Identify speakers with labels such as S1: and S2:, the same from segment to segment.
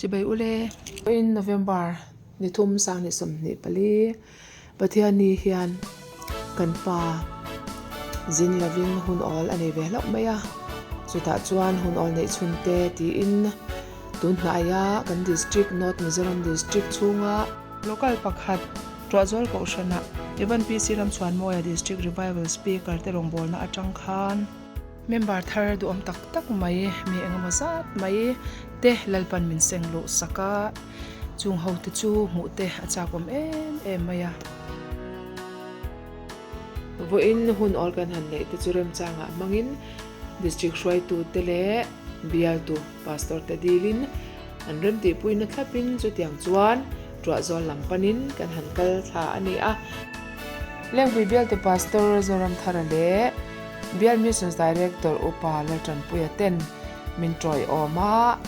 S1: Chibai ule. Vawiin November ni thum sang 24 Pathianni hian kan pa zin lovin hun awl a nei ve hlauh mai a, chutah chuan hun awl neih chhun te tiin tun hnaia kan district North Mizoram district chhunga local pakhat Tuahzawl Kohhranah Evan PC Ramchhuanmawia District Revival Speaker te rawngbawlna atang khan Member thar duhawm tak tak mai, mi engemaw zat mai te Lalpan min seng luh sak a, chung ho te chu hmuh te a chak awm em em mai a. Vawiin hun awl kan han neih te chu remchangah hmangin District hruaitu te leh bialtu Pastor te dilin an remtihpuina thlapin chutiang chuan Tuahzawl lam panin kan han kal thla a ni a. Lengpui bialtu Pastor Zoramthara leh Bial Missions Director Upa Laltanpuia ten min tawiawm a.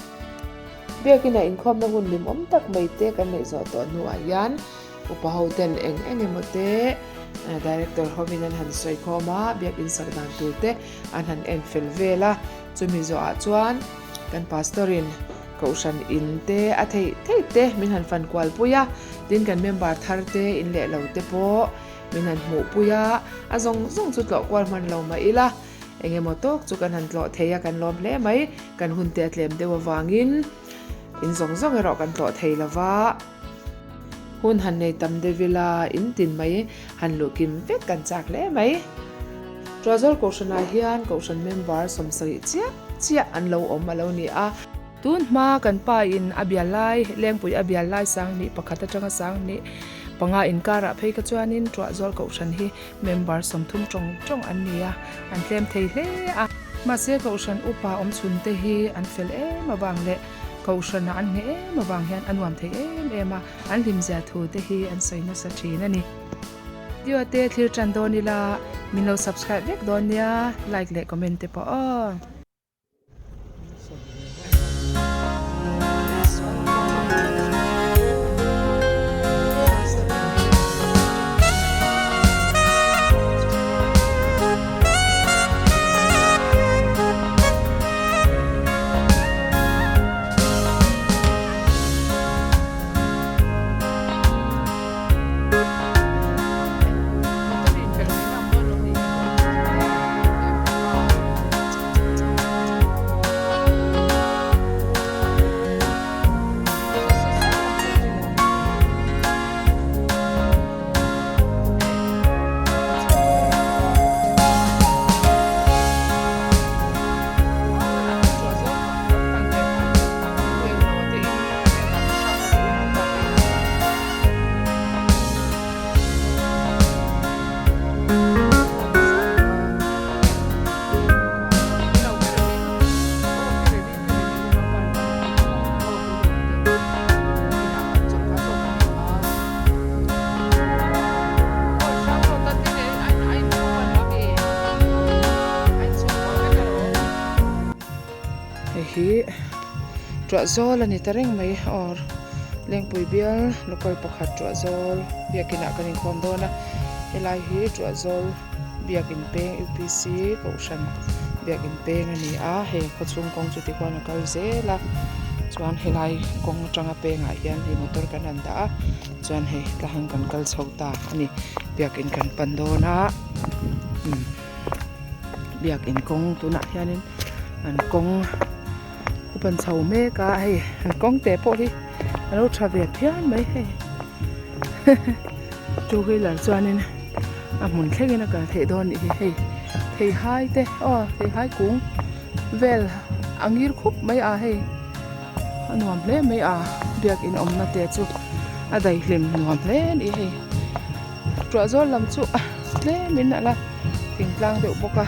S1: Biakina inkhawmna hun limawm tak mai te kan neih zawh tawh hnuah hian Upa ho ten eng eng emaw te Director hovin an han sawi khawm a, biakin sak dan tur te an han en fel vel a. Chumi zawhah chuan kan Pastor in Kohhran in te a theih theih te min han fan kual pui a, tin kan member thar te in leh lo te pawh Min han hmuhpui a, a zawng zawng chu tlawh kual hman lo mah ila, eng emaw tawk chu kan han tlawh thei a, kan lawm hle mai. Kan hun te a tlem deuh avangin in zawng zawng erawh kan tlawh thei lo va. Hun han nei tam deuh ila, in tin mai han luh kim vek kan chak hle mai. Tuahzawl Kohhranah hian Kohhran member 70 chiah chiah an lo awm a lo ni a. Tun hma kan pa in a bial lai, Lengpui a bial lai 1001 atanga 15 inkarah phei kha chuanin Tuahzawl Kohhran hi member 30 tawng tawng an ni a, an tlem thei hle a. Mahse Kohhran upa awm chhun te hi an fel em avang leh Kohhranah an ngheh em avang hian a nuam thei em em a, an hlimzia thu te hi an sawi nasa thin a ni. Video te thlir tan dawn ila min lo subscribe vek dawn nia, like leh comment te pawh aw. Hei hi tuah zawl a ni ta reng mai or Lengpui bial local pakhat tuah zawl biakin ah kan inkhawm dawn a helai hi tuah zawl biakin peng upc kohhran biakin peng a ni a hei khawchhung kawng chu tikhuan a kal zel a chuan helai kawng atanga pengah hian hei motor kan han dah a chuan hei tlahan kan kal chho ta a ni biakin kan pan dawn a umm biakin kawng tunah hianin an kawng a pan chho mek a hei an kawng te pawh hi a lo tha ve phian mai hei two wheeler chuanin a hmun thlengin a kal theih dawn anih hi hei theihai te aw theihai kung vel a ngir khup mai a hei a nuam hle mai a biakin awmna te chu a daihlim nuam hle anih hei tuah zawl lam chu tlemin a la thingtlang deuh bawk a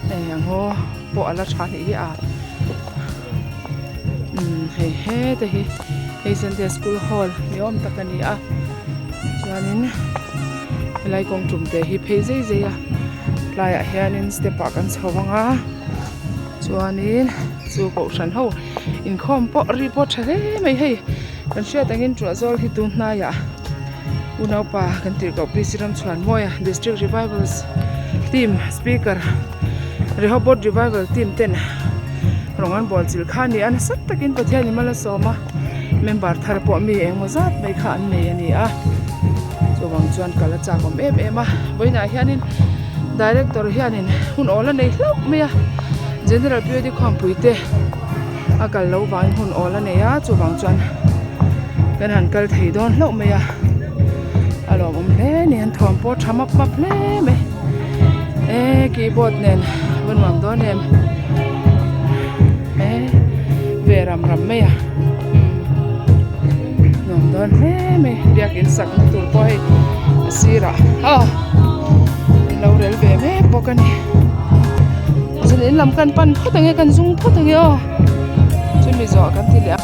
S1: hei a ngaw pawh a la tha nih hi a umm hei hete hi hei sunday school hall ni awm tak a ni a chuanin helai kawng tum te hi phei zai zai a tlaiah hianin step ah kan chho ang a chuanin chu kohhran ho inkhawm pawh ri pawh tha hle mai hei kan hriat angin tuah zawl hi tun hnaiah unaupa kan tirh koh PC Ramchhuanmawia district revivals team speaker Rehoboth revival team ten. Rawng an bawl chilh kha a ni a, nasa takin Pathianin mal a sawm a, member thar pawh mi engemaw zat mai kha an nei a ni a, chuvang chuan kal a chak awm em em a, vawiinah hianin director hianin hun awl a nei hlauh mai a, general P O D khuampui te a kal lo vangin hun awl a nei a, chuvang chuan kan han kal thei dawn hlauh mai a, a lawmawm hle a ni an thuam pawh a tha map map hle mai e keyboard nen va nuam dawn em e ve ram ram mai a nuam dawn hle mai biakin sakna tur pawh hei a sirah aw an lo rel ve mek bawk a ni chuan in lam kan pan phawt ang e kan zung phawt ang e aw chumi zawh kan ti leh a.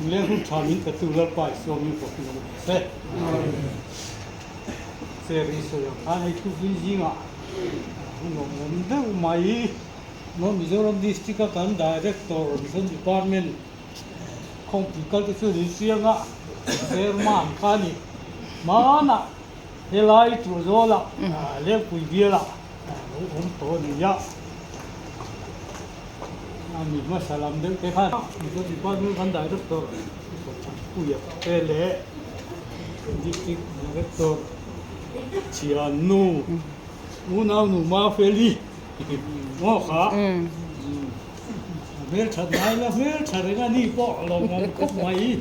S2: Leng hun tha min petu Lalpa Isua min pawhin awm rawh se. Cherry sawi ang khan hei thupui zingah hun awm awm deuh mai. North Mizoram District a kan Director Mission Department khawngpui kal te chu ni chiang a, Chairman kha a ni. Hmanah helai Tuazawlah Lengpui bialah lo awm tawh a ni a. A mi hmasa lam deuh te khan Mission Department kan Director Puia te leh District Director Thiannu Unaunu Mafeli Maw kha a hmel that ngai la hmel tha reng a ni pawh a lo ngam khawp mai.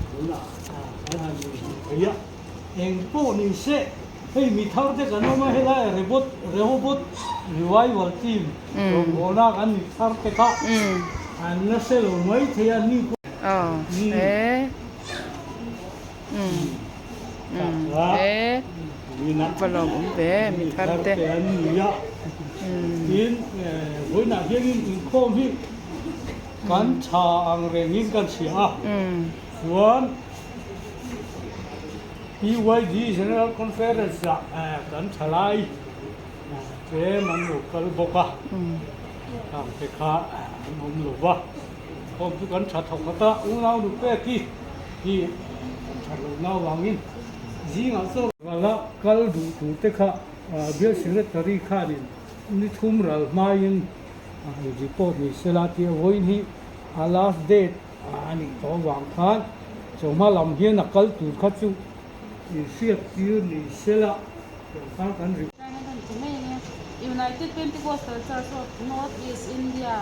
S2: Tunah kan han inhmu thei a, eng pawh ni se hei mi thar te kan awm a helai Rebot Rehoboth Revival Team rawngbawlna kan mi thar te kha an la hre lo mai thei a ni pawh.
S1: Mi thar te
S2: an ni a tin vawiinah hianin inkhawm hi kan tha ang rengin kan hria a chuan PYD General Conference ah kan thalai tlem an lo kal bawk a khang te kha an awm lo va khawm chu kan tha thawk khat a unau nu pek hi Hi kan that loh na avangin zingah chaw ral a kal duh tur te kha Bial Secretary khanin ni thum ral hmain report ni sela tih a vawiin hi a last date a nih tawh avang khan chawhma lam hian a kal tur kha chu inhriat tir ni sela tih khan kan report.
S3: United Pentecostal Church of North East India.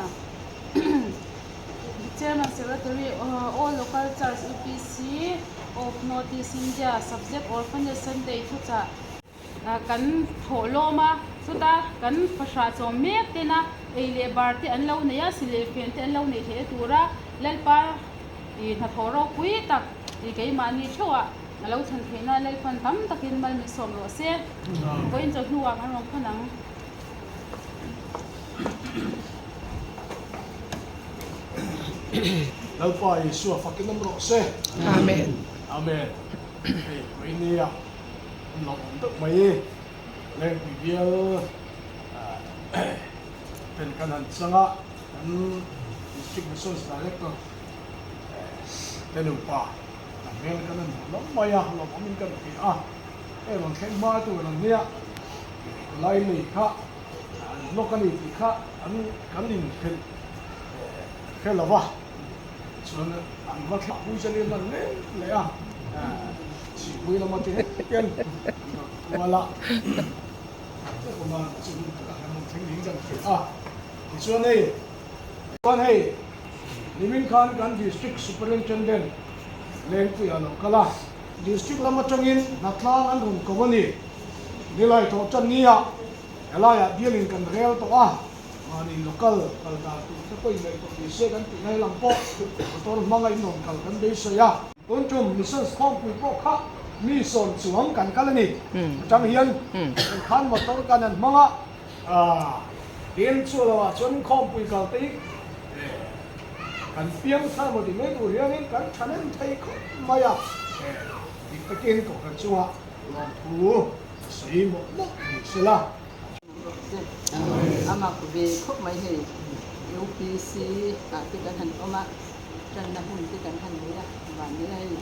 S3: Chairman Secretary All Local Church UPC of North East India Subject Orphanage Sunday thuchah kan thawh lawm a, chuta kan fahrah chawm mek tena ei leh bar te an lo nei a, si leh fen te an lo neih theih tura Lalpa ih hnathawh ropui tak ih keimahni theuhah a lo thlen theihna Lalpan tam takin mal min sawm rawh se. Vawiin chawhnuah kan rawn khawn ang.
S4: Lalpa Isua fakin awm rawh se.
S1: Amen.
S4: Amen. Hei vawiin nia an lo awm deuh mai i. Lengpui bial pen kan han chang a, kan District Missions Director te nupa a hmel kan han hmu hlauh mai a, lawmawmin kan ti a. Hei rawn thleng hma tur ang nia lai lei kha an block a ni tih kha an kan inphelh hre lo va, chuan an va thlah pui chalian an leng leh a, chhipui lama ti hek hian an rawn kual a, chuvangin chu hun takah kan rawn thleng ding kan hria a. Tichuan hei chuan hei nimin khan kan District Superintendent Lengpuia lo kal a, District lam atangin hnatlang an rawn ko a ni. Nilai thawh tan nia helaiah bialin kan rel tawh a, mahni local kal dan tur te pawhin ngaihtuah ni se kan tih lai lam pawh motor hmanga in rawn kal kan beisei a. Tun tum Missions khawmpui pawh kha mi sawn chuang kan kal a ni. Atang hian khan motor kan an hmang a. Tin, chu lo ah chuan khawmpui kal te hi kan piang thar maw ti mai tur hianin kan thahnem thei khawp mai a, dik takin kohhran chungah lawmthu a sawi mawlh mawlh ni sela.
S5: A mak ve khawp mai hei UPC ah te kan han awm a, tanna hun te kan han nei a, vanneih a hei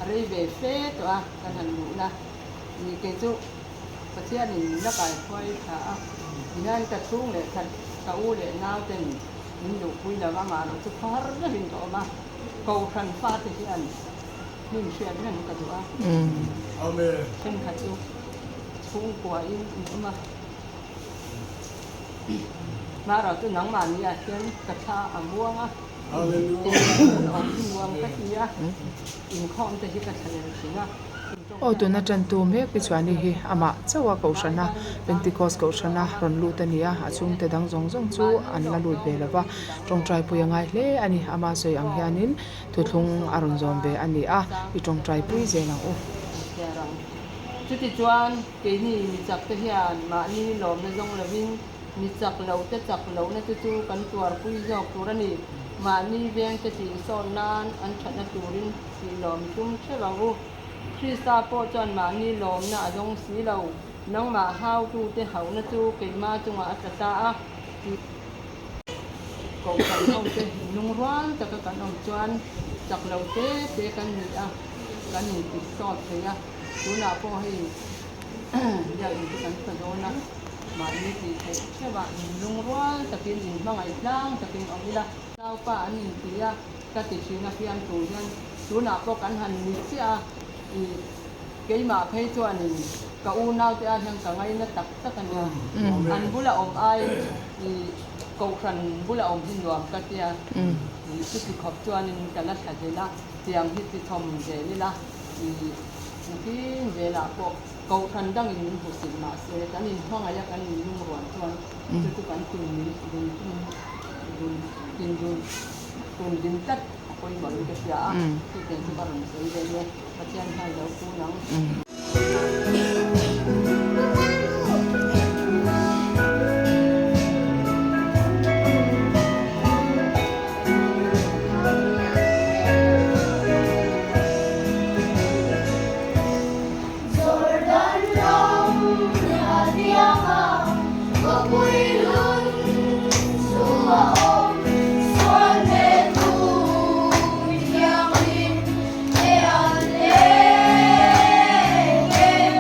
S5: a rei ve fe tawh a kan han luhna ni kei chu. Pathianin min la kaihruai tha a, tihian ka chhung leh khat ka u leh nau ten min duhpui lo a, mahlo chu khawhar deuhin ka awm a, Kohhran fate hian hnim hriat reng ka duh a, thenkhat chu chhungkuain in awm a, mahro chu nangmahni ah hian ka thla a muang a, in awm hi nuam ka ti a, inkhawm te hi ka thla lel thin a.
S1: Aw tuna tantu mek pi chuani hi amah chauh a kohhrana Pentecost kohhrana rawn lut a ni a, a chhungte dang zawng zawng chu an la lut ve lo va, tawngtai pui a ngai hle a ni. Ama sawi ang hianin thuthlung a rawn zawm ve a ni a, i tawngtai pui zel ang u.
S5: Chutichuan keini mi chakte hian mahni lawmna zawng lovin mi chak lote chak lohna te chu kan tuarpui zawk tur a ni. Mahni vengte tihsawn nan an thatna turin tih lawm tum theuh ang u. Krista pawh chuan mahni lawmna a zawng si lo, nangmah hautute hauhna chu keimah chungah a tla ta a, tih kohhran hote lungrual taka kan awm chuan chak lo te te kan ni a, kan inti sawt thei a, tunah pawh hei biakinn chu kan sa dawn a, mahni tih theih theuhah lungrual takin inhmangaih tlang takin awm ila, naupa an inti a, ka ti thin a fiam tur hian tunah pawh kan han ni chiah a, ih keimah phei chuanin ka unaute ah hian ka ngaina tak tak a nia, an bula awm aiin ih kohhran bula awm hi nuam ka tia, ih chuti khawp chuanin ka la thla zel a, tiang hi ti chhawm zel ila ih nakin zelah pawh kohhran dangin min hmusit mahse kan inhmangaih a kan inlungrual chuan chu chu kan tum min dun tum dun tin dun. Tun din tlat a pawimawh in ka hria a, chutiang chu ka rawn sawi ve nia, Pathian hian lo pun ang.
S6: Jordan ram nia bianga khawpui lun chu a awm. Sual hmeltu thianghlim e an leng em.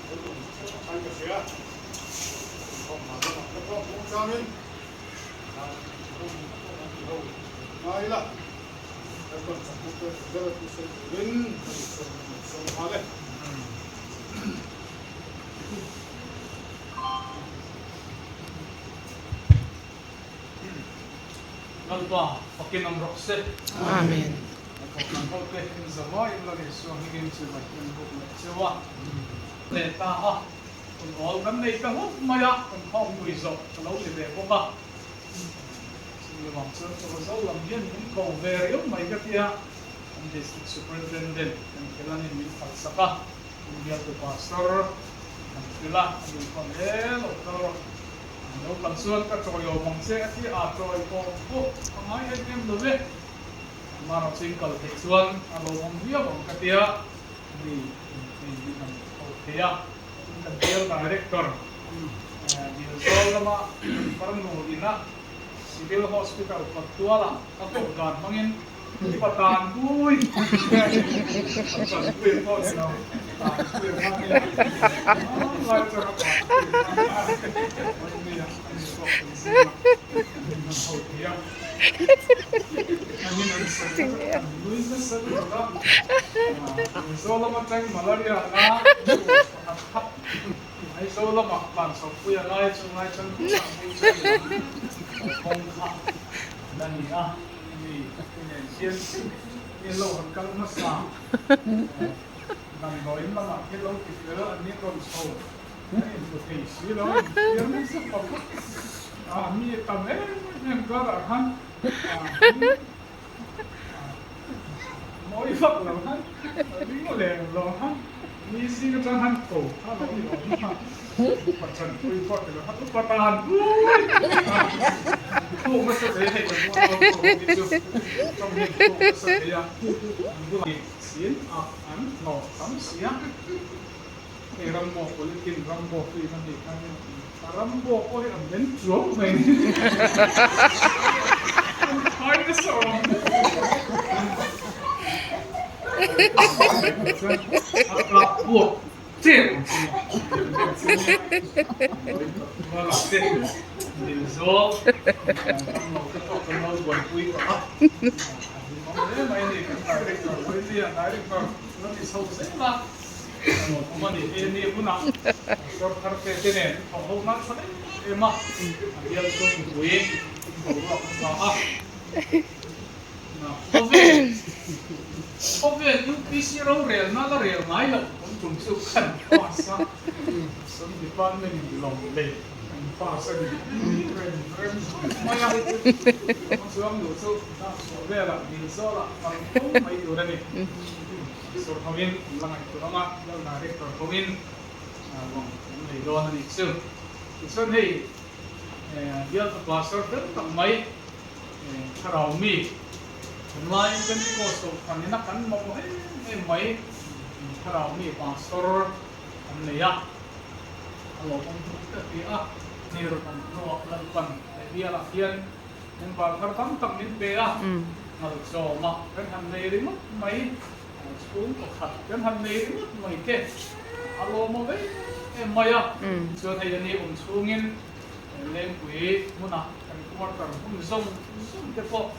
S4: lo tum hrep a khai ka hria. Inkhawm hna lamah te pawh muangchangin dan rum te pawh kan ti ho ngai ila, Lalpan chakna te ber a tihsawi turin kan insawm kan insawm nghal e.
S2: Lalpa fakin awm rawh se.
S1: Amen.
S2: Kohhran hote in zavai in la Isua hmingin chibai kan buk leh cheu a. Leh ta a, hun awl kan nei ta ngawt mai a, kan khawmpui zawh ka lo ti ve bawk a. Chumi vang chuan Chawlhzo lam hian min ko ve riau mai ka tia, kan District Superintendent kan Khelanin min phalsak a, India tu Pastor kan hrilh a, a ni chuan he lo kal rawh. Lo kal chuan ka chawi lo vang che a ti a, chawi pawh pawh a ngai em em lo ve. Amaherawh chu in kal theih chuan a lo awm viau ang ka tia, mi hei hi kan tho thei a. Tin kan bial director Dilzawl lama kan farnu ina Civil Hospital kawttualah a koh dan hmangin Upa Tanpui Tanpui pawh ni lo, Tanpui a hmang nia. Lai chuan a Tanpui a hmang a, Vawi a ni pawh kan zing a, min han ho thei a. Angin an sawi kha kan nui nasa lutuk a, Mizo lama teng malaria na pakhat kha Aizawl lamah tlanchhohpui a ngai chu ngai chuan Tanpui chu a ni ang kawng kha la ni a. Mi nen hian in lo han kal hmasa damdawiin lamah thil lo ti fel an ni rawn chho a inhmu thei si lo a infiam nasa khawp a mi tam em em karah khan mawi vak lo khan ring lem lo khan mi zing atang khan ko kha lo ni awm a upa chanpui pawh ti lo khan upa tan pui thuk nasa thei hei kan bual dawn pawh hi chu tawng hi thuk nasa thei a an bulah sin a an hlawh tam si a hei rambo politin rambo film a nih khan rambo pawh hi a men chuang mai an khai nasa awm a kah puak Tep ang chu Khawvel UPC rorelna la rel ngai loh kan tum chu kan pass a, Mission Department in lawm lei kan pass a ni rem rem khawp mai a, a chuang duh chu dak chhuah velah dil zawlah kal fo mai tur a ni. Sawr hovin an la ngaihtuah ang a, Lal Director hovin lawm an lei dawn a nih chu. Tichuan hei bial pastor fel tak mai Thlarau mi, tunlaiin Pentecost kohhran ina kan mamawh em em mai Thlarau mi pastor kan nei a, a lawmawm thuk ta ti a. Ni rawn awm hnuah Lalpan he bialah hian member thar tam tak min pe a, ngalchawma kan han nei ringawt mai, chhung pakhat kan han nei ringawt mai te a lawmawm em em mai a. Chuan hei a ni awm chhungin Lengpui hmuna kan quarter hmun zawng zawng te pawh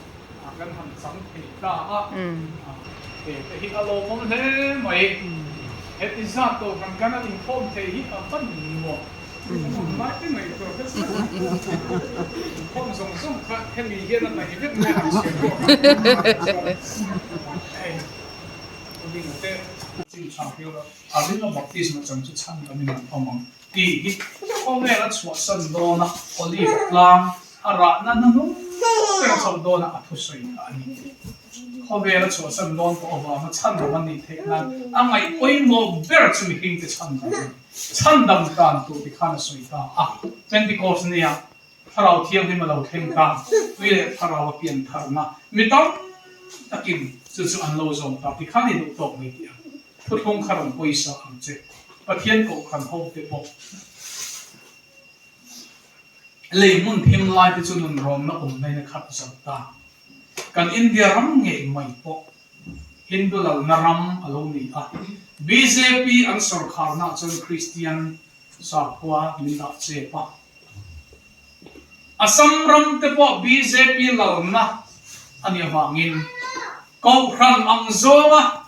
S2: kan han chang thei ta a, he te hi a lawmawm hle mai. Heti zat kohhran kan an inkhawm thei hi a va nuam lai te ngaihtuah kha chu inkhawm zawng zawng kha hemi hian a hnaih vek mai han chhiar pawh hei te chin tha hian a rinna baptisma chang chu chhan damin an awm ang. Tih hi khawvel a chhuahsan dawn a, Olive tlang a rahna hnuhnung ber a chhoh dawn a, a thusawi kha a ni. Khawvel a chhuahsan dawn tawh avanga chhandam a nih theih nan a ngaih pawimawh ber chu mihringte chhandam a ni. Chhandam tan tur ti khan a sawi ta a, Pentecost nia Thlarau Thianghlim a lo thleng ta, tui leh Thlarau a pian tharna mi tam takin chu chu an lo zawm ta ti khan i duh tawk mai tih ang. Thuthlung kha rawn pawisa ang che. Pathian kohhran ho te pawh lei hmun thim lai te chu nunrawnna awm hnain a khat zo ta. Kan India ram ngei mai pawh Hindu lalna ram a lo ni a. Bjp an sawrkharna ah chuan Kristian sakhua min dah chep a. Assam ram te pawh bjp lalna a nih avangin Kohhran ang zawnga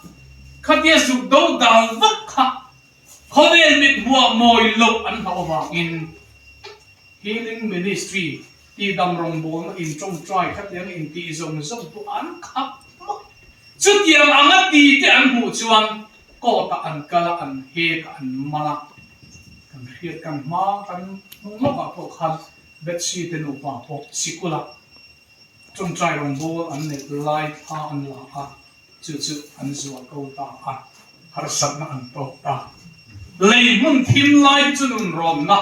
S2: khatia zuk do dal vak kha khawvel mit hmuah mawi loh an hlauh avangin Healing Ministry tihdam rawngbawlna in tawngtai khatiang intih zawng zawng pawh an khap hmak. Chutiang anga ti te an hmuh chuan court ah an kal a, an hek a, an man a. Kan hriat kan hma kan hnung lawkah pawh khan Betsy te nupa pawh sikul a tawngtai rawngbâwl an neih lai thla an la a, chu chu an zual ko ta a, harsatna an tawk ta. Lei hmun thim lai te chu nun rawnna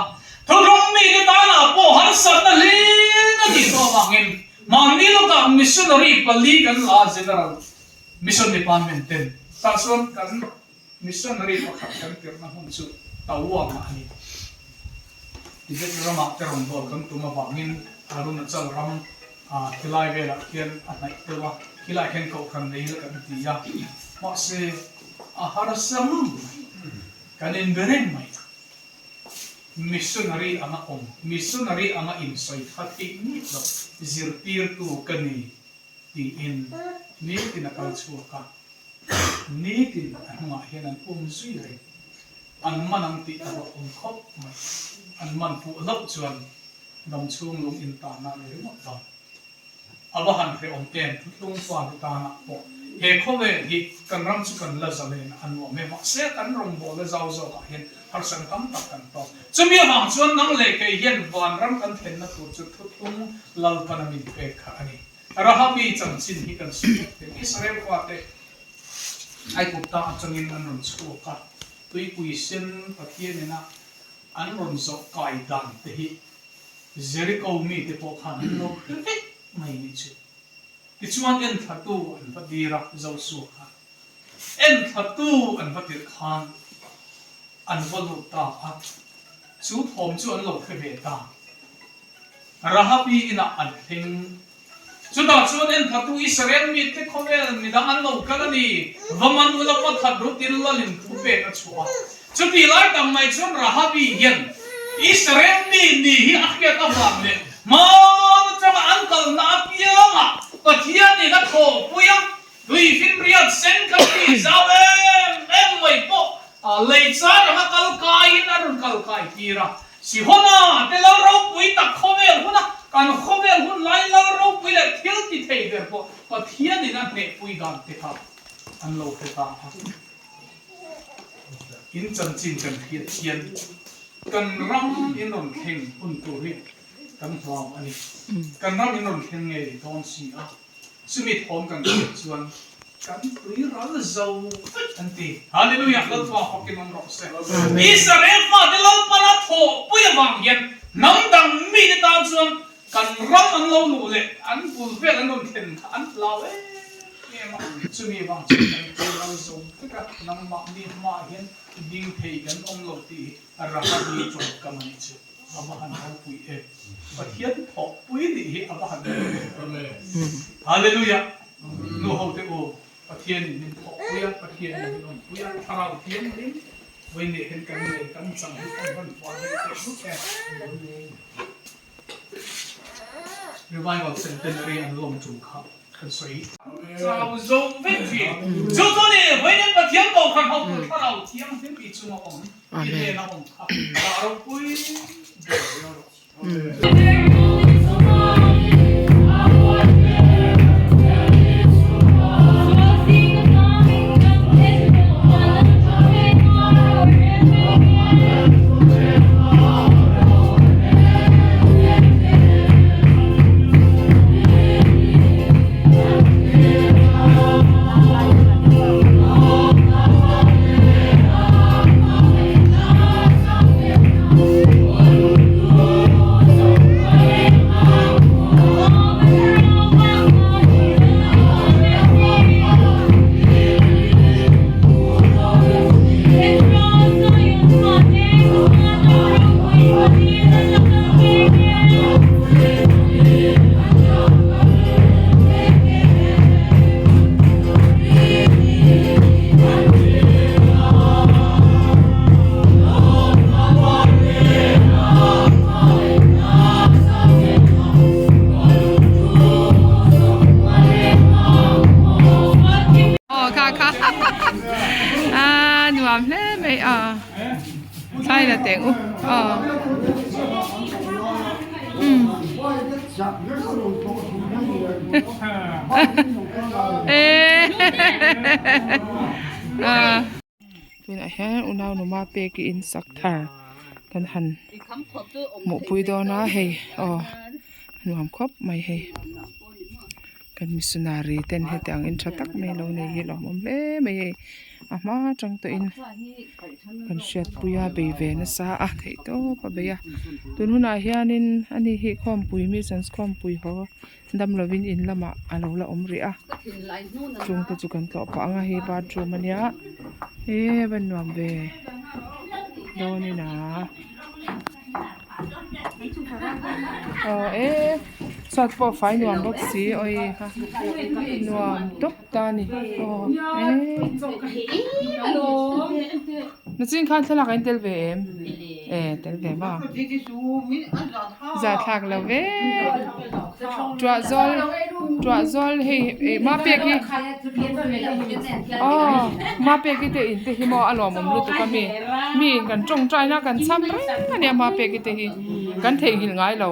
S2: thuthlung mite tanah pawh harsatna hlir a nih tawh avangin mahni lawkah missionary pali kan la a, General Mission Department ten tah chuan kan Missionary pakhat kan tirhna hmun chu Tawangah a ni. Tibet ramah te rawngbâwl kan tum avangin Arunachal ram khilai velah khian a hnaih deuh a, khilaiah khian kohhran nei ila kan ti a, mahse a harsa ngang mai, kan inbe reng mai. Missionary anga awm, missionary anga insawi kha theih miah loh zirtirtu ka ni. Tiin nitin a kal chhuak a, nitin a hnungah hian an um zui reng. An man ang tih erawh awm khawp mai. An man fuh loh chuan damchhung lung intanna a ni ringawt lo. A va han hrehawm em thuthlung fate tanah pawh he khawvel hi kan ram chu kan la zalen a nuam e. Mahse kan rawngbawlna zau zawkah hian harsatna tam tak kan tawk. Chumi avang chuan nang leh kei hian vanram kan thlenna tur chu thuthlung Lalpana min pek kha a ni. Rahabi chanchin hi kan sawi vek thei. Israel fate Aigupta atangin an rawn chhuak a, tuipui sen Pathian ina an rawn zawh kai dan te hi Jeriko mite pawh khan an lo hre vek mai nih chu. Tichuan enthlatu an va dir a, Joshua khan enthlatu an va tirh khan an va lut ta a, chu thawm chu an lo hre ve ta. Rahabi inah an thleng. Chutah chuan enthlatu Israel mite khawvel midang an lo kal a ni. Va man ula va that ru tin lalin thu pek a chhuah a. Chutih lai tam mai chuan Rahabi hian Israel mi ni hi a hriat avang leh hmaan atanga an kalna apiangah Pathianin a thawhpui a, Tui finriat sen kha tih zau em em mai pawh lei char anga kal kaiin a rawn kal kai tir a. Sihona te lal ropui tak khawvel huna kan khawvel hun lai lal ropui leh thil ti thei ber pawh Pathianin a hnehpui dan te kha an lo hre ta a. In chanchin kan hriat hian kan ram in rawn thleng hun tur hi kan hlau a ni. Kan ram in rawn thleng ngei dawn si a. Chumi thawm kan hriat chuan kan tui ral zo vek an ti. Hallelujah! Lalpa fakin awm rawh se. Israel fate Lalpana thawhpui avang hian hnam dang mite tan chuan kan ram an lo luh leh an bul vel an rawn thlen kha an hlau em em a. Chumi avang chuan kan tui ral zo vek a, nangmahni hmaah hian ding thei kan awm lo tih hi Rahabi tawngkam a nih chu. A va han ropui em. Pathian thawhpui nih hi a va han ropui em. Hallelujah. Nu ho te u, Pathian in min thawhpui a, Pathian in min awmpui a, Thlarau Thianghlim vawi neh hian kan nei kan chang hi kan van huan reng teh hlut em. Revival Centenary an lawm tum kha kan sawi. Chau zo vek thin. Chu chu ni, vawiin Pathian Kohhran hotu Thlarau Thianghlim i chunga awm. I hnena awm kha dah ropui ber rawh.
S1: Thlai la teng u aw umm Tunah hian unau numa pek i in sak thar kan han hmuhpui dawn a hei aw nuam khawp mai hei. Kan missionary ten heti ang in tha tak mai lo nei hi lawmawm hle mai hei a hma atang tawhin kan hriatpui a bei ve nasa a theih tawp a bei a tun hunah hianin ani hi khawmpui missions khawmpui haw dam lovin in lamah a lo la awm rih a chung te chu kan tlawh pah ang a hei bathroom ania eee va nuam ve dawnin a. Aw e chhuat pawh fai nuam bawk si awi kha nuam tawp ta a ni aw e nachin khan thlalak a intel ve em e tel ve maw zahthlak lo ve tuah zawl tuah zawl hei ih mapek hi aw mapek hi te in te hi maw a lawmawm lutuk a mi mi in kan tawngtai na kan cham reng a nia mapek te hi kan theihnghilh ngai lo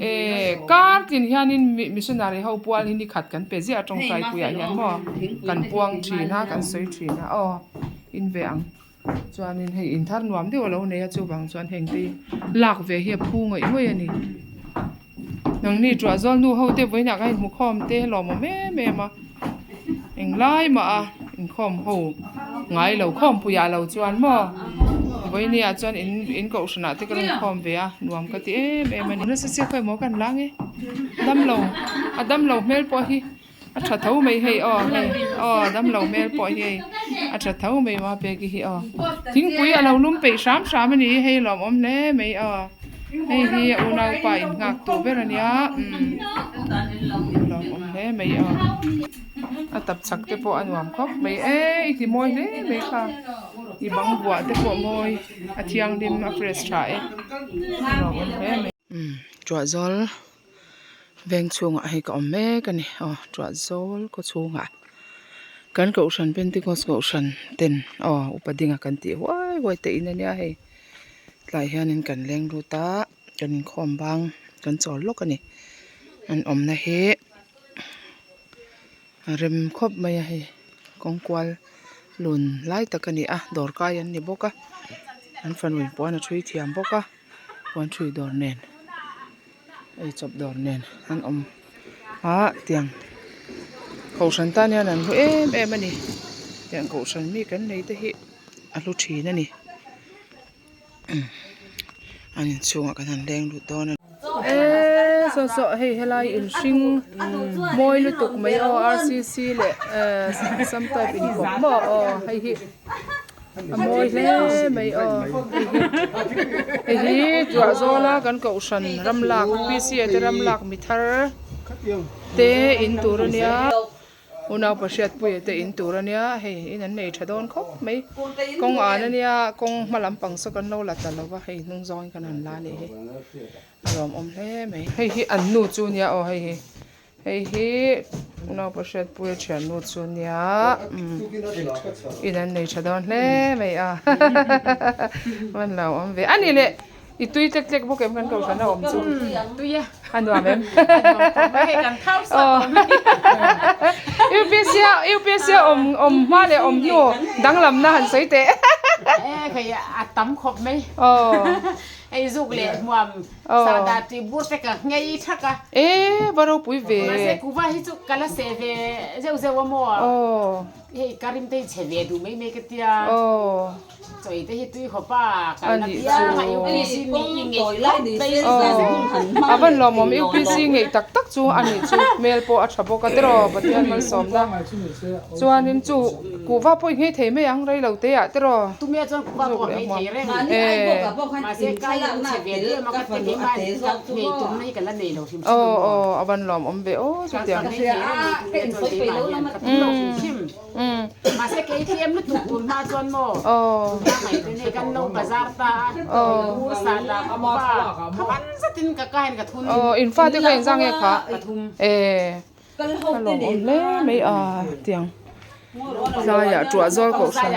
S1: eh kar tin hianin missionary ho pual hi ni khat kan pe ziah a tawngtai puiah hian maw kan puang thin a kan sawi thin a aw in ve ang. Chuanin hei in thar nuam deuh a lo nei a chuvang chuan heng te hi lak ve hi a phu ngawih ngawih a ni. Nangni tuah zawl nu ho te vawiinah khan inhmu khawm te lawmawm em em a englai mah a inkhawm ho ngai lo khawmpuiah lo chuan maw vawinia chuan in in kohhranah te ka rawn khawm ve a nuam ka ti em em a ni. Nasa chiah khawi maw kan lang e damlo a damlo hmel pawh hi. A tha tho mai hei aw hei aw damlo hmel pawh hi hei a tha tho mai maw peki hi aw thingpui a lo lum peih hram hram a ni hi hei lawmawm hle mai aw hei hi a unaupa in nghak tur ber a nia umm lawmawm hle mai aw a tap chak te pawh a nuam khawp mai e i ti mawi hle mai kha i bang buah te pawh mawi a thianghlim a fresh tha e lawmawm hle mai umm tuah zawl. Veng chhungah hei ka awm mek a ni aw tuah zawl khaw chhungah kan kohhran pentecost kohhran ten aw upa dinga kan tih huai huai te in ania hei tlai hianin kan leng lut a kan inkhawm bang kan chawl lawk a ni an awmna hi a rem khawp mai a hei kawng kual lun lai tak a ni a dawr kai an ni bawk a an fanu in puan a thui thiam bawk a puan thui dawr nen. Eichawp dawr nen an awm a tiang kohhran tan hian an hlu em em a ni tiang kohhran mi kan nei te hi a hlu thin a ni an inchhungah kan han leng lut dawn a ni eee saw saw hei helai in hring mawi lutuk mai aw r c c leh ehh some type inkawp maw aw hei hi. A mawi hle mai aw hei hi hei hi tuah zawla kan kohhran ram lak P C a te ram lak mi thar te in tur a nia unau pahriatpuia te in tur a nia hei in an nei tha dawn khawp mai kawng an a nia kawng hma lampang saw kan lo la ta lo va hei hnung zawngin kan han la a nih hi a lawmawm hle mai hei hi an nu chu a nia aw hei hi. Hei hi naupa hriatpuia thiannu chu nia umm in an nei tha dawn hle mai a van lo awm ve a ni leh i tui tlek tlek bawk em kan kohhran a awm chu a nuam em UPC a UPC a awm awm hma leh awm hnu danglamna han sawi teh
S7: a tam khawp mai hei zuk leh hmuam Sahdah tih bur te ka nghei thak a.
S1: E va ropui ve.
S7: Mahse kuva hi chu ka la seh ve zeuh zeuh a maw.
S1: Aw.
S7: Hei ka rim te hi chhe ve duh mai mai ka tia.
S1: Aw.
S7: Chawi te hi tui khawp a kal na piang a UPC nih i ngeih khawp mai.
S1: Aw. A van lawmawm UPC ngeih tak tak chu a nih chu hmel pawh a tha bawk a tiraw Pathian malsawmna. Chuanin chu kuhva pawh i nghei thei mai ang rei lo te ah tiraw.
S7: Tumia chuan kuhva pawh a nghei thei reng. Mahse kai in chhe ve diam a ka ti keimah ka nghei tumna hi ka la nei lo hrim hrim a maw.
S1: Aw a van lawm awm ve aw chutiang.
S7: Ka nghei thei reng mai tumia chuan keimah hian ka tum lo hrim hrim. Mahse kei tlem lutuk tun hma chuan maw. Tun hma ngaih te nei kan lo bazar ta a. Bur sah dah kuhva kha man zatin ka ka hian ka thun.
S1: Aw in fate kha engzang nge kha.
S7: Ka thum.
S1: Ka lawm awm hle mai a tiang. Zaiah tuah zawl kohhran.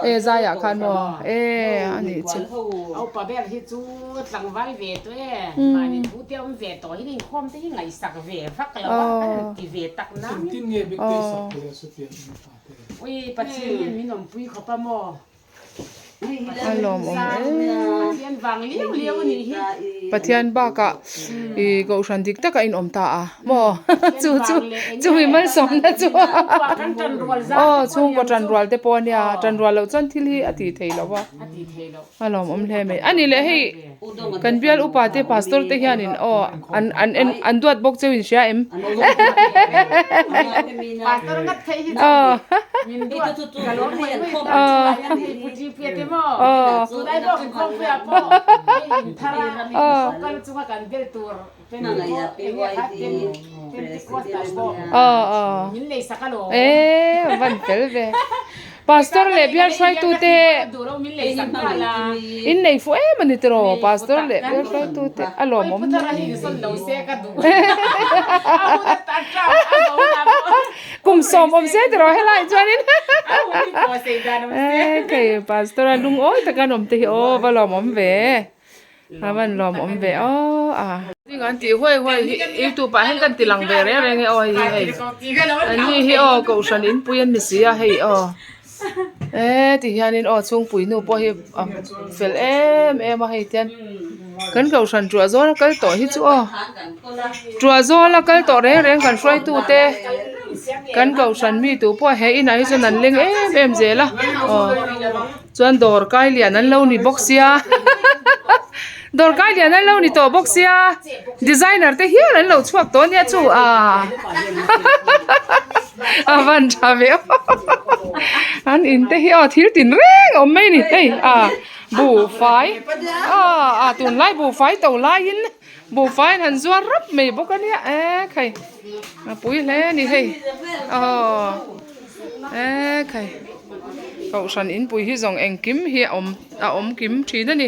S1: E zaiah khan maw e a nih chu. A lawmawm em. Pathian bakah ih kohhran dik taka inawm ta a maw chu chu chumi malsawmna chu aw chhungkaw tanrual te pawh a nia tanrual loh chuan thil hi a tih theih loh a a lawmawm hle mai a ni leh hei kan bial upa te pastor te hianin aw an an en an duat bawk cheu in hria em aw aw aw e van fel ve pastor leh bial hruaitu te in nei fuh em a ni tiraw pastor leh bial hruaitu te a lawmawm Kum sawm awm se tiraw helai chuanin kei pastor a lungawi taka an awm te hi aw va lawmawm ve a van lawmawm ve aw a. Ding an tih huai huai hi youtube ah hian kan ti lang ve reng reng e aw hei hi hei an ni hi aw kohhran inpui an ni si a hei aw e ti hianin aw chhungpui nu pawh hi a fel em em a hei tian kan kohhran tuah zawl a kal tawh hi chu aw tuah zawl a kal tawh reng reng kan hruaitu te kan kohhran mi tu pawh he inah hi chuan an leng em em zel a aw chuan dawr kai lian an lo ni bawk sia dawr kai lian an lo ni tawh bawk sia designer te hial an lo chhuak tawh ania chu a a van tha ve aw an in te hi aw thil tin reng a awm mai a ni hei a buhfai a a tunlai buhfai to laiin buhfai an han zuar rap mai bawk a nia e khai a pui hle a ni hei aw e khai kohhran inpui hi zawng engkim hi a awm a awm kim thin a ni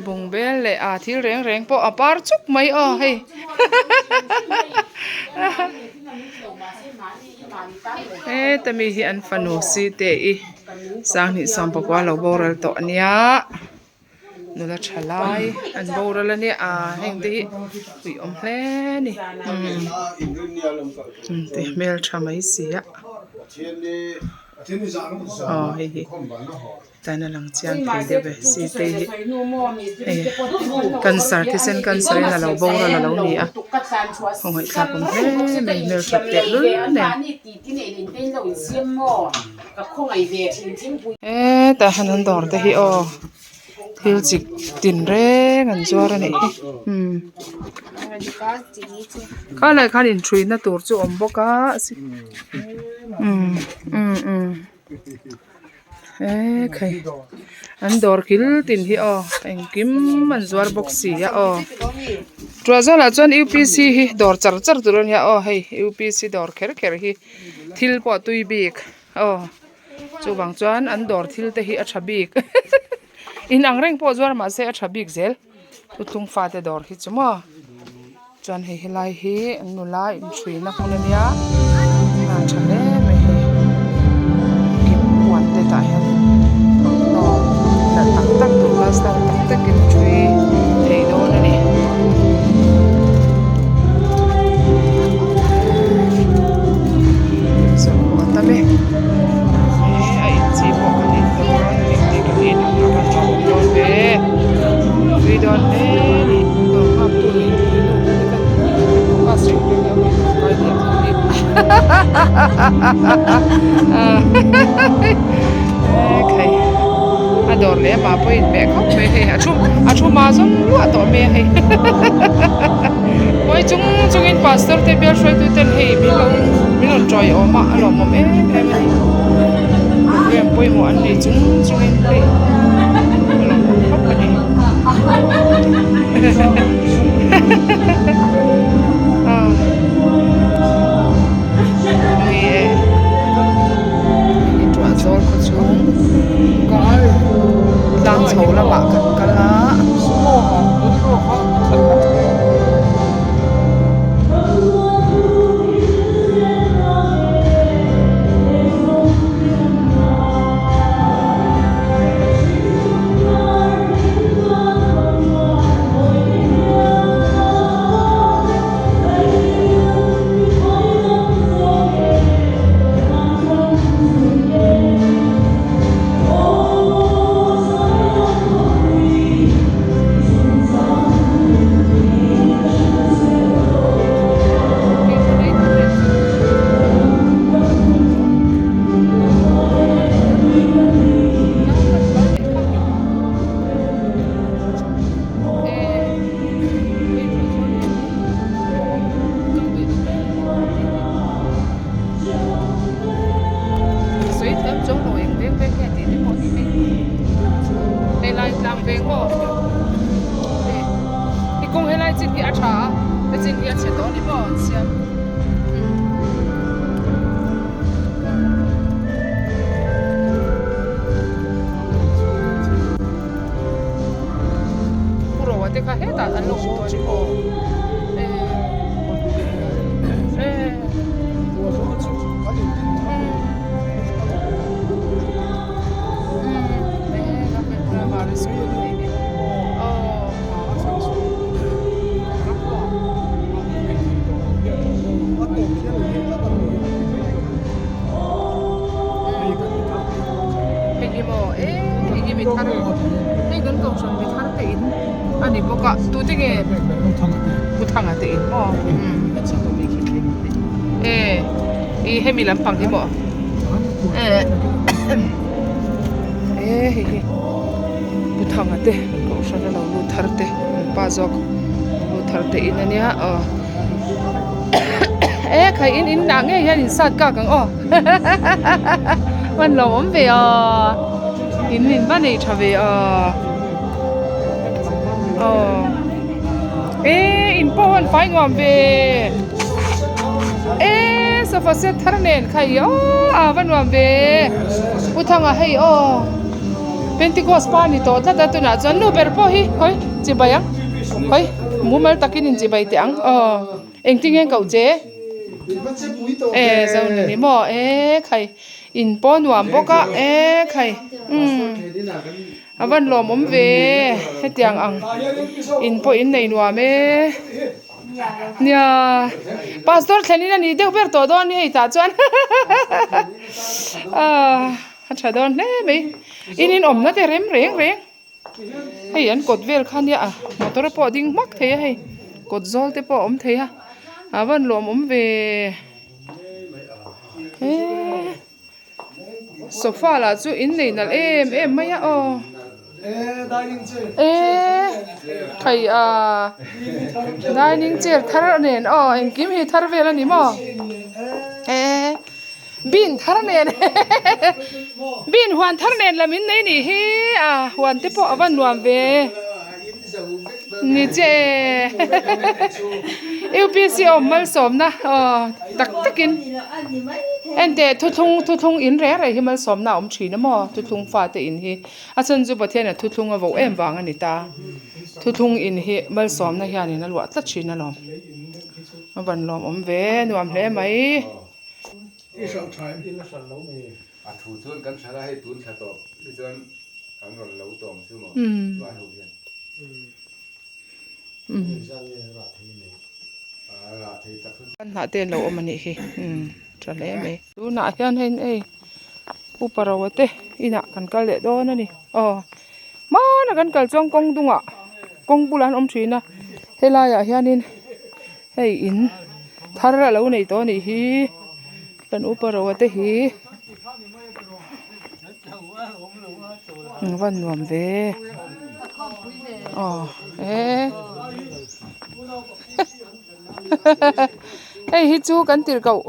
S1: bungbel leh a thil reng reng pawh a par chuk mai aw hei heta mi hi an fanu site i sanghnih sawmpakua lo boral tawh a nia. Nula tha lai an boral a nia ah heng te hi ui awm hle a ni umm te hmeltha mai si a aw hei hi tan a lang chiang thei deuh e si te hi hei cancer thisen cancer in a lo boral a lo ni a khawngaih thlak awm hle mai hmelthat tehlul nen. Hetah hian an dawr te hi aw thil chi tin reng an zuar a nih hi umm khalai khan inṭhuina tur chu a awm bawk a umm umm umm ekhei an dawr kil tin hi aw engkim an zuar bawk si a aw tuah zawlah chuan U P C hi dawr char char tur a nia aw hei U P C dawr kher kher hi thil pawh tui bik aw chuvang chuan an dawr thil te hi a tha bik in ang reng pawh zuar mahse a tha bik zel thuthlung fate dawr hi chu maw. Chuan hei helai hi nula inhruina hmun a nia a tha hle mai hei kim puan te tah hian thawmhnaw nalh tak tak tunlai style tak takin a ṭhui thei dawn a ni. Zawrh pawh a tam e he a inchi pawh kan in dawn engtik a nih ang a va hlauhawm dawn ve tui dawn hle a ni. A dawr leh amah pawh a inhmeh khawp mai hei a thu a thu hma zawng luah tawh mai a hei hawi chung chungin pastor te bial hruaitu ten hei min lo min rawn tawiawm a a lawmawm em em a ni program pawimawh an nei chung chungin hei a lawmawm khawp a ni. Ni e hei tuah zawl khaw chhung kawng tlang chho lamah kan kal a. Laitlang veng maw hei hi kawng helai chin hi a tha a he chin hi a chhe tawh a ni maw an siam Pu Roa te kha hetah an lo awm tawh a ni maw e e. Hei kan kohhran mi thar te in a ni bawk a tute nge Pu Thanga te in maw e ih hemi lampang hi maw e hei hi Pu Thanga te kohhran a lo lut thar te an pa zawk lut thar te in a nia aw e khai in in lah ngei hian in sat kak ang aw hman lo awm ve aw in in va nei tha ve aw aw e in pawh an fai nuam ve e sofa set thar nen kha i aw a va nuam ve Pu Thanga hei aw Pentecost pa ni tawh tlat a tunah chuan nu ber pawh hi khawi chibai ang khawi mumal takin in chibai teh ang aw engtin nge koh che e zo ni ni maw e khai in pawh nuam bawk a e khai umm a van lawmawm ve hetiang ang in pawh in nei nuam e nia pastor thlenin a nih deuh ber tawh dawn a ni hei tah chuan ah a tha dawn hle mai in inawmna te rem reng reng. Hei an kawt vel kha nia a motor pawh a ding hmak thei a hei kawt zawl te pawh a awm thei a a van lawmawm ve eee sofa lah chu in nei nalh em em mai a aw eee thei ah dining chair thar nen aw engkim hi thar vel a ni maw eee. Bin thar nen bin huan thar nen lam in nei nih hi a huan te pawh a va nuam ve ni che UPC awm malsawmna aw tak takin enteh thuthlung thuthlung in reng reng hi malsawmna a awm thin a maw thuthlung fate in hi a chhan chu Pathian a thuthlung a vo em vang a ni ta thuthlung in hi malsawmna hianin a luah tlat thin alawm a van lawmawm ve nuam hle mai.
S4: I hralh tha em?
S8: I hralh lo mai. A thu chuan kan hralh a, hei tun thla tawp hi chuan an rawn lo tawng chu maw vai ho hian. Rah thei tak chu.
S1: Hnah te an lo awm a nih hi tha hle mai. Tunah hian hei hei upa ro te inah kan kal leh dawn a ni aw hmana kan kal chuan kawng dungah kawng bulah an awm thin a helaiah hianin. Hei in thar a lo nei tawh a nih hi kan upa roa te hi a van nuam ve aw e hei hi chu kan tirh koh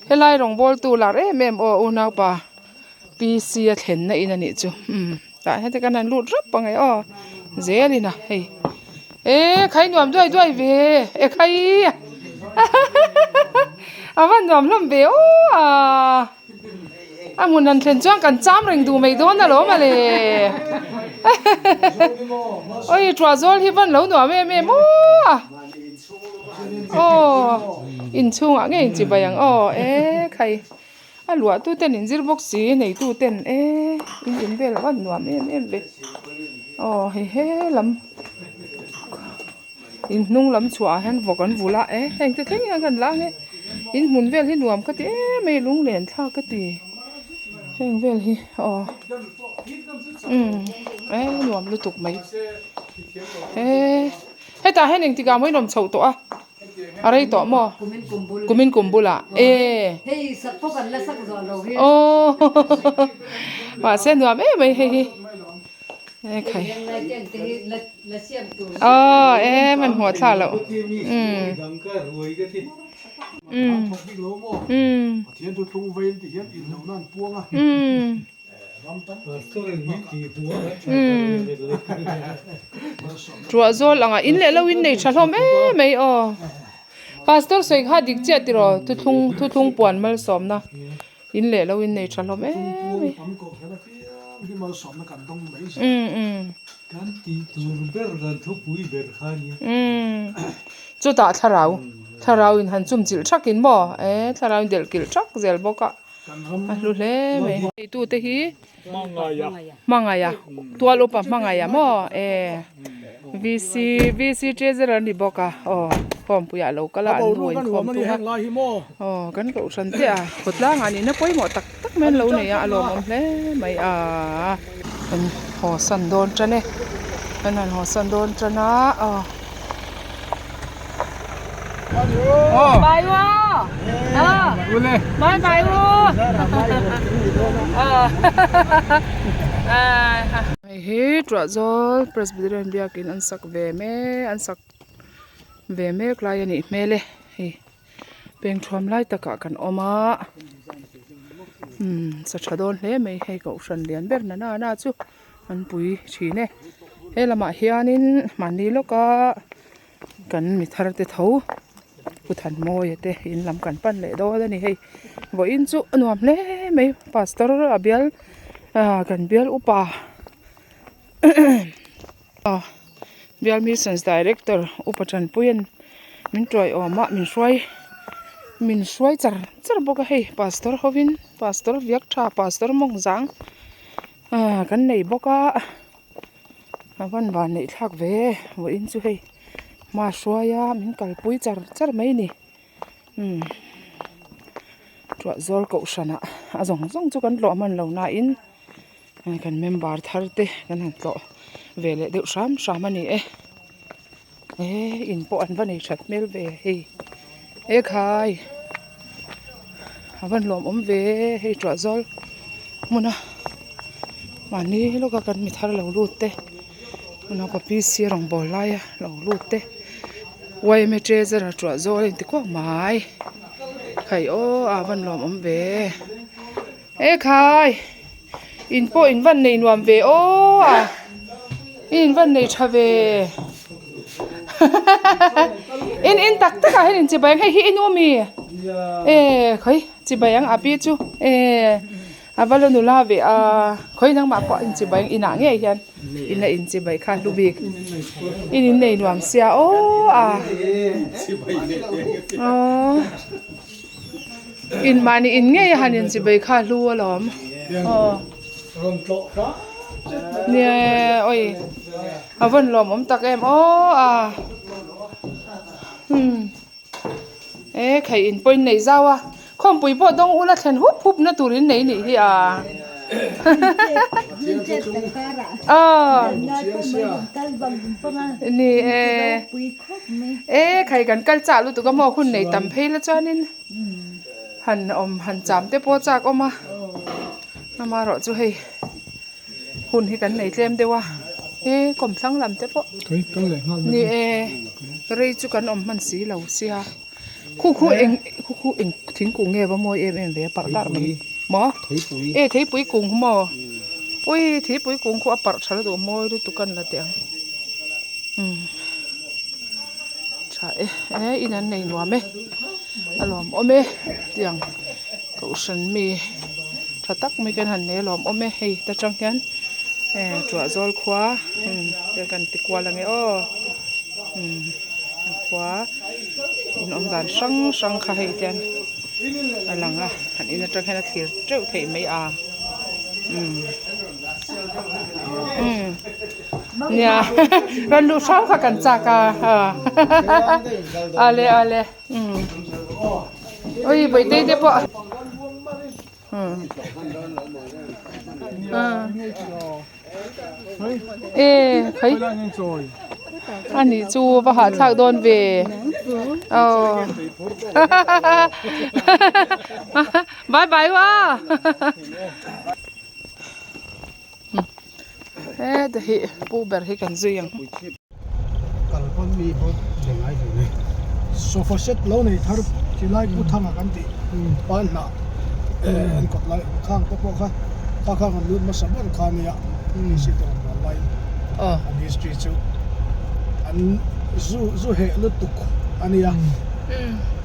S1: helai rawngbawl tu lar em em aw unaupa PC a thlenna in a nih chu umm tah hian te kan han lut rap ang e aw zel in a hei e khai nuam duai duai ve e khai a va nuam hlawm ve aw a a hmun han thlen chuan kan cham reng duh mai dawn alawm a le oi tuah zawl hi van lo nuam em em aw a aw inchhungah ngei inchibai ang aw e khai. A luah tu ten in zir bawk si nei tu ten e in in vel a van nuam em em ve aw hei he lam in hnung lam chhuah ah hian vawk an vul a e heng te thleng hian kan la ang e in hmun vel hi nuam ka ti em mai lunglen thlak ka ti heng vel hi aw umm e nuam lutuk mai e hetah hian engtikah maw in awm chhoh tawh a. A rei tawh maw? Kumin kum bulah e. Aw mahse nuam em mai hei hi. E khai. Aw e man hmuh thla loh. Um. Um. Um. Um. Ṭuah zawl angah in leh lo in nei ṭha hlawm em mai aw. Pastor sawi kha dik chiah tiraw thuthlung thuthlung puan malsawmna in leh lo in nei ṭha hlawm em mai. Chutah thlarau thlarau in han chumchilh ṭhakin maw eh thlarau in delh kilh ṭhak zel bawk a. A hlu hle mai. Neitute hi Hmangaia tual upa Hmangaia maw e VC VC treasurer a ni bawk a aw khawmpuiah a lo kal a an nu a inkhawm tung a aw kan kohhran te a khawtlangah nihna pawimawh tak tak mai an lo nei a a lawmawm hle mai a kan haw san dawn tan e kan han haw san dawn tan a aw. Bye u Bye bye u Hei hi Tuahzawl Presbyterian biakin an sak ve mek an sak ve mek lai a nih hmel e hei peng thuam lai takah kan awm a umm sa tha dawn hle mai hei kohhran lian ber na na na chu. An pui thin e. He lamah hianin mahni lawka kan mi thar te tho Pu Thanmawia te in lam kan pan leh dawn a ni hei. Vawiin chu a nuam hle mai pastor a bial ah kan bial upa ah bial missions director upa Tanpuia'n min tuai awm a min hruai min hruai char char bawk a hei pastor hovin pastor viak tha pastor mawng zang. Ah kan nei bawk a a van van neih thlak ve vawiin chu hei hma hruai a min kalpui char char mai a ni umm tuahzawl kohhran ah a zawng zawng chu kan tlawh hman lo nain kan member thar te kan han tlawh ve leh deuh hram hram a ni e eh in pawh an va nei that hmel ve hei ekhai a van lawmawm ve hei tuahzawl hmuna mahni lawka kan mi thar lo lut te unaupa PC rawngbawl laia lo lut te yma treasure tuahzawl a inti kuak mai khai aw a van lawmawm ve ekhai in pawh in van nei nuam ve aw a in van nei tha ve in in tak tak ah hian in chibai ang hei hi i nu ami e khawi chibai ang a pi chu e a va la nula ve a khawi nangmah pawh in chibai ang inah ngei hian in la in chibai kha hlu bik in in nei nuam sia aw a aw. In mahni in ngei a han in chibai kha hlu alawm aw nia awi a vawn lawm awm tak em aw a umm e khaih in pawh in nei zau a khawmpui pawh dawng ula thlen hup hup na tur in nei nih hi a aw ni e. E khai kan kal chah lutuk a maw hun nei tam phei la chuanin han awm han cham te pawh chak awm a amaherawh chu hei hun hi kan nei tlem deuh a e kawmthlang lam te pawh ni e rei chu kan awm hman si lo sia khu khu eng khu khu eng thingkung nge va mawi em em ve a parh larh mai maw e theipui kung maw ui theipui kung khu a parh tha lutuk a mawi lutuk a ni la teh ang. Umm tha e e in an nei nuam e a lawm awm e tiang kohhran mi tha tak mai kan han nei a lawm awm e hei ta tang hian eh tuahzawl khua umm te kan ti kual ange aw umm an khua in awm dan hrang hrang kha hei tian a lang a an in atang hian a thlir teuh theih mai a umm umm. Nia rawn luh hram kha kan chak a ale ale umm ui bawihte te pawh e khai ani chu va hahthlak dawn ve aw bye bye wa. Heta hi pu ber hi kan zui ang.
S4: Kal pawn mi pawh be ngai hle mai. Sofa set lo nei thar chi lai pu thanga kan tih pan hnah an kawt lai ang khang te pawh kha. Kha kha kan lut hmasa ber kha nia PC te rawn bual laiin an history chu an zu zu heh lutuk a nia.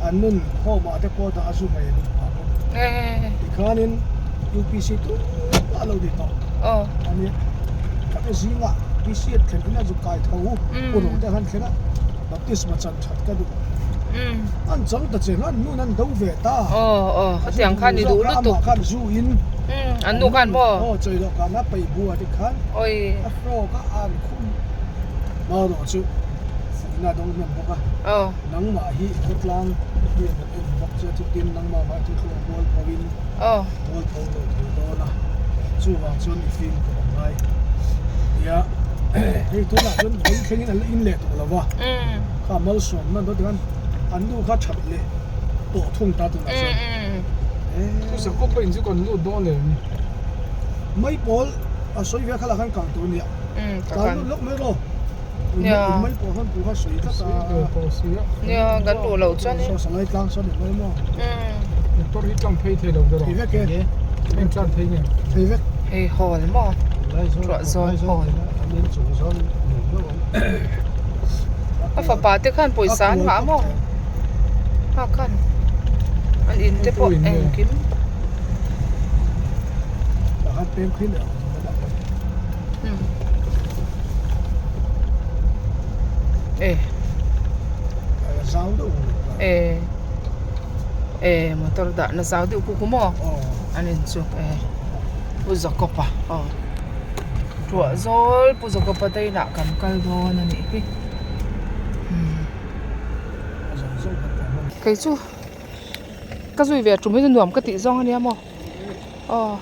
S4: An nun home ah te pawh dah a zu ngei a duh phah bawk. Tikhanin UPC tumah a lo ni tawh a nia. Ka te zingah PC a thlen in a zu kai tho u ro te khan thleng a baptisma chan that ka duh. An chang ta che an nun an do ve ta.
S1: Khatiang khan i duh lutuk.
S4: Amah khan zu in.
S1: An nu khan maw?
S4: Aw chawi loh khan a peih bua te khan a hrawk a an khum. Marawh chu fuihna a dawng hnem bawk a. Nangmah hi khawtlang hnen an en bawk che chutin nangmah vai chu thluak mual pho in mual pho lo thei dawn a chuvang chuan i fim khawp ang ngai nia hei tunah chuan vawi thlengin an la in leh tawh lo va kha malsawmna an dawn tikhan an nu kha that leh tawh thung ta tunah chuan
S9: Thusak kawp a in chu kan lut dawn em?
S4: Mai pawl a sawi ve kha lah khan kang tur a nia tlan lut lawk mai rawh.
S1: Nia. Nia kan duh loh chuan in.
S9: Motor hi tlang phei thei lo deuh a. Heng tlan phei nge.
S1: Hei hall maw ruah zawn hall. A fapa te khan pawisa an ngah maw ha khan an in te pawh engkim. E e e motor dah na zau deuh kuk maw an in chu e pu Jacob-a aw ruah zawl pu Jacob-a te inah kan kal dawn a nih hi kei chu ka zui ve tum hi chu nuam ka tih zawng a nia maw aw.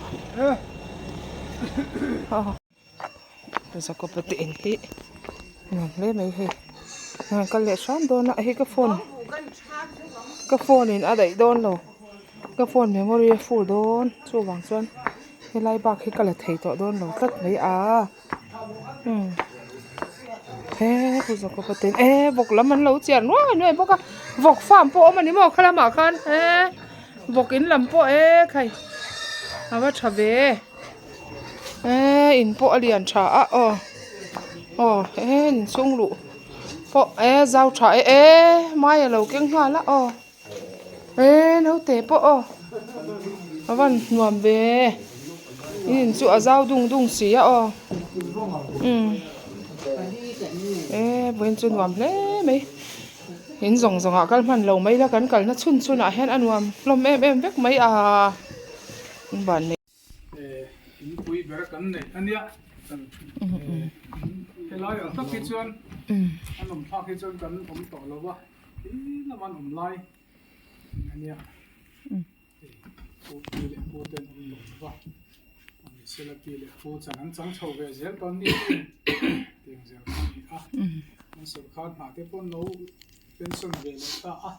S1: Jacob-a te in hi nuam hle mai hei an kal leh hram dawn a hei ka phone ka phone in a daih dawn lo ka phone memory a full dawn chuvang chuan helai bak hi ka la thei tawh dawn lo tlat mai a umm he pu Jacob-a te in eh vawk lam an lo chian nuai nuai bawk a vawk farm pawh a awm a ni maw khalamah khan eh. Vawk in lam pawh e khai a va tha ve e in pawh a lian tha a aw aw e inchhung luh pawh e zau tha e e mai a lo keng nghal a aw e naute pawh aw a van nuam ve in in chu a zau dung dung si a aw umm e vawiin chu nuam hle mai. In zawng zawng ah kal hman lo mai la kan kalna chhun chhun ah hian a nuam hlawm em em vek mai a in van nei.
S9: In pui ber kan neih a nia helai ang tak hi chuan an awm thlak hi chuan kan awm tawh lo va khi lama an awm lai a nia. Pu pi leh pu te an awm lo lo va, ani sela pi leh pu chan an chang chho ve zel tawn ni tiang zel kha a ni a, an sawrkar hna te pawh an lo pension ve leh ta a,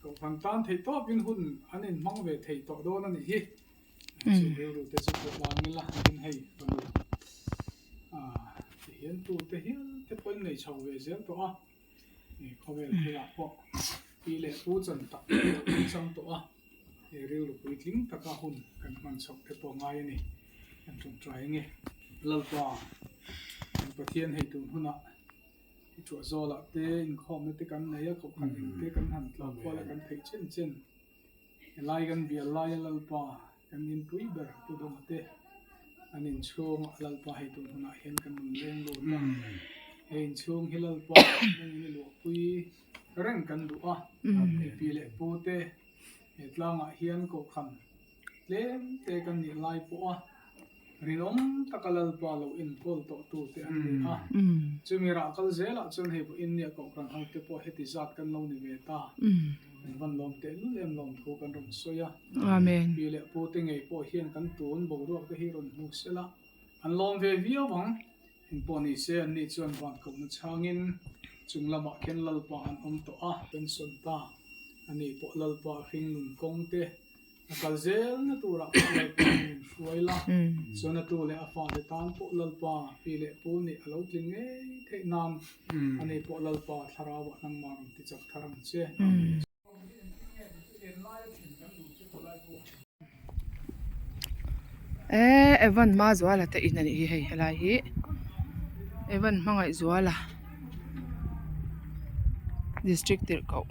S9: kohhran tan theih tawpin hun an inhmang ve thei tawh dawn a nih hi, chu rilru te chu pu tlang ila tin hei fanu ti hian tu te hial te pawh in nei chho ve zel tawh a. Khawvel thilah pawh pi leh pu chan tak kan chang tawh a, he rilru puitling taka hun kan hman chhoh te pawh ngai a ni. Kan tawngtai ange. Lalpa, kan Pathian hei tun hunah i thuah zawlah te inkhawmna te kan nei a, kohhran eng te kan han tlawh kual a kan theih chen chen. Helai kan bial laia Lalpa kan inpui ber Pu Dawnga te an inchhung ah Lalpa hei tun hunah hian kan rawn leng lut a, he inchhung hi Lalpa nangin i luahpui reng kan duh a, hei pi leh pu te he tlangah hian kohhran tlem te kan nih lai pawh a rinawm taka Lalpa lo enkawl tawh tu te an ni a, chumi rah kal zelah chuan hei pawh India kohhran ho te pawh heti zat kan lo ni ve ta. Kan van lawm teh lul em lawm thu kan rawn sawi a.
S1: Amen.
S9: Pi leh pu te ngei pawh hian kan tun boruak te hi rawn hmu sela an lawm ve viau ang. Engpawh ni se an ni chuan van kohna chhangin chung lamah khian Lalpa an awm tawh a. Pension ta a ni pawh Lalpa hring nun kawng te A kal zelna turah pawh Lalpa in min hruai la, chuan a tu leh a fate tan pawh Lalpa pi leh pu nih a lo tling ngei theih nan ani pawh Lalpa thlarauah nangmah rawn ti chak thar ang che.
S1: Eee Evan Mazuala te in a nih hi hei helai hi Evan Hmangaihzuala district tirh koh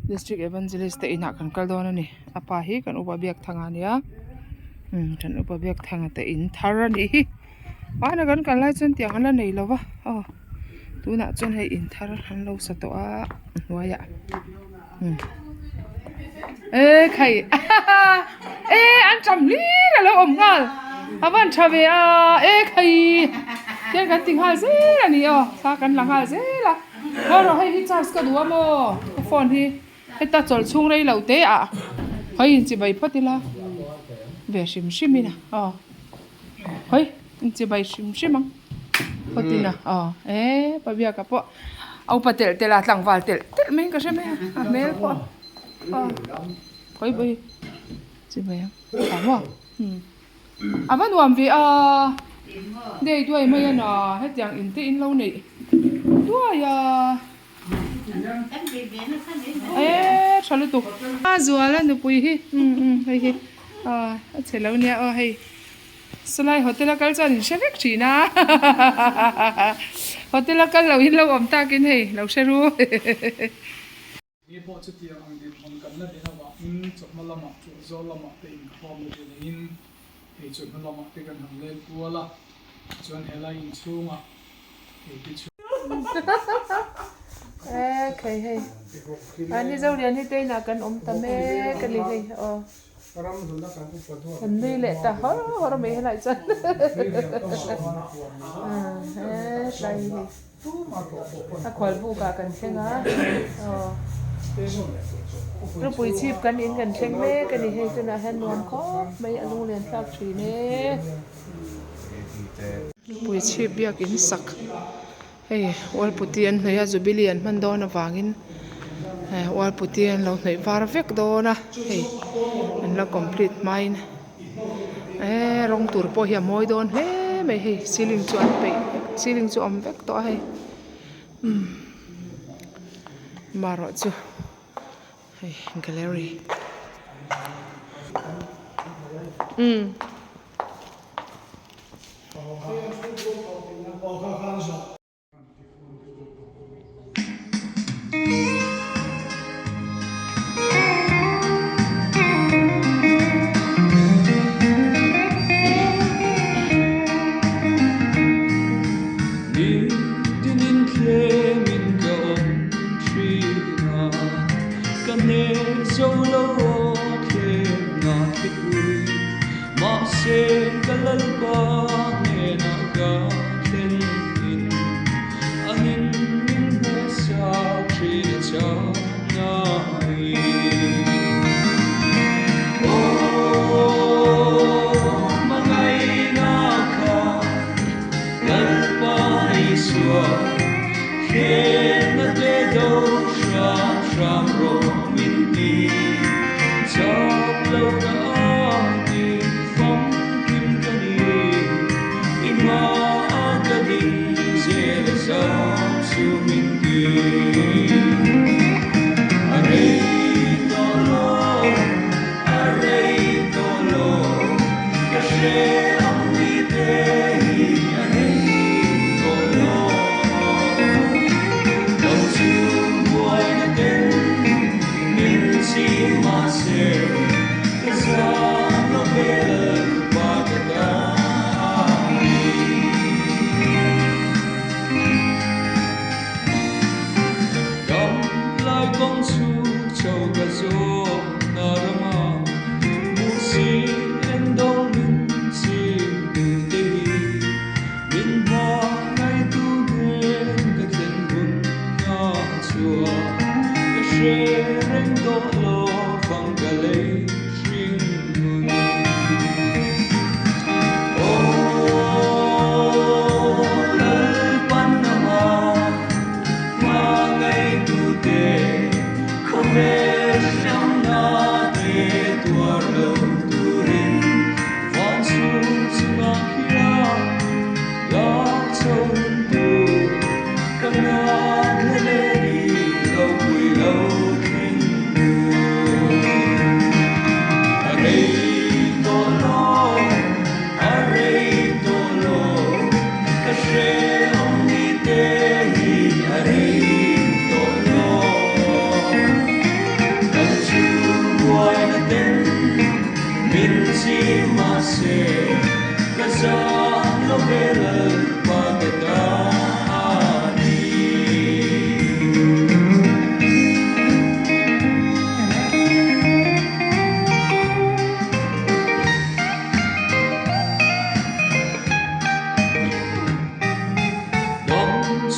S1: district evangelist te inah kan kal dawn a ni a pa hi kan upa Biakthanga a nia umm kan upa Biakthanga te in thar a nih hi hmana kan kal lai chuan tiang an la nei lo va aw tunah chuan hei in thar an lo sa tawh a a hnuaiah. E khai e an tam hlir a lo awm nghal a van tha ve a e khai tiang kan ti nghal zel a ni aw thla kan la nghal zel a haw rawh hei hi charge ka duh a maw ka phone hi heta chawlh chhung rei lo te ah hawi inchibai phawt ila ve hrim hrim in a aw hawi inchibai hrim hrim ang phawt ina aw e pabiaka pawh a upa telh telh a tlangval telh telh mai in ka hre mai a a hmel pawh aw khawi pawh hi chibai ang a maw umm a va nuam ve a dei duai mai a na hetiang in te in lo neih duai a e tha lutuk a zual a nupui hi umm umm hei hi aw a chhe lo nia aw hei. Sawlai hotel a kal chuan in hre vek thin a hotel a kal lo in lo awm takin hei lo hre ru.
S9: Ni pawh chutiang ang dinhmun kan la din avangin chawhma lamah Ṭuahzawl lamah te inkhawm te neiin hei chawhnu lamah te kan han leng kual a, chuan helai inchhungah hei te chu.
S1: E khai hei a ni Zolian hi te inah kan awm ta mek a ni hei aw. Kan nui leh ta hawr hawr mai helai chuan hetlai hi hei a khual buk ah kan thleng a aw ropui chhip kan in kan thleng mek a ni hei tunah hian nuam khawp mai a lunglen thlak thin e ropui chhip biakin sak. Hei ualputi an hnawih a jubilee an hman dawn avangin eh ualputi an lo hnawih var vek dawn a hei an la complete hmain eh rawng tur pawh hi a mawi dawn hle mai hei ceiling chu an peih ceiling chu a awm vek tawh a hei umm marawh chu hei gallery umm.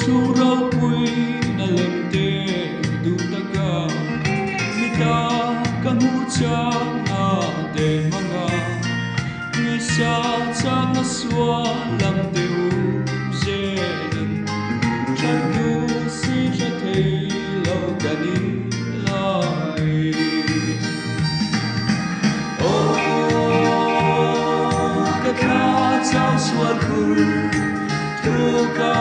S10: Chung ropuina lem te duh taka mita ka hmuh chakna te hmanga tisa chakna sual lam te um zelin that duh si tha thei lo ka ni lai. Aw ka thla chau sual khur thu ka.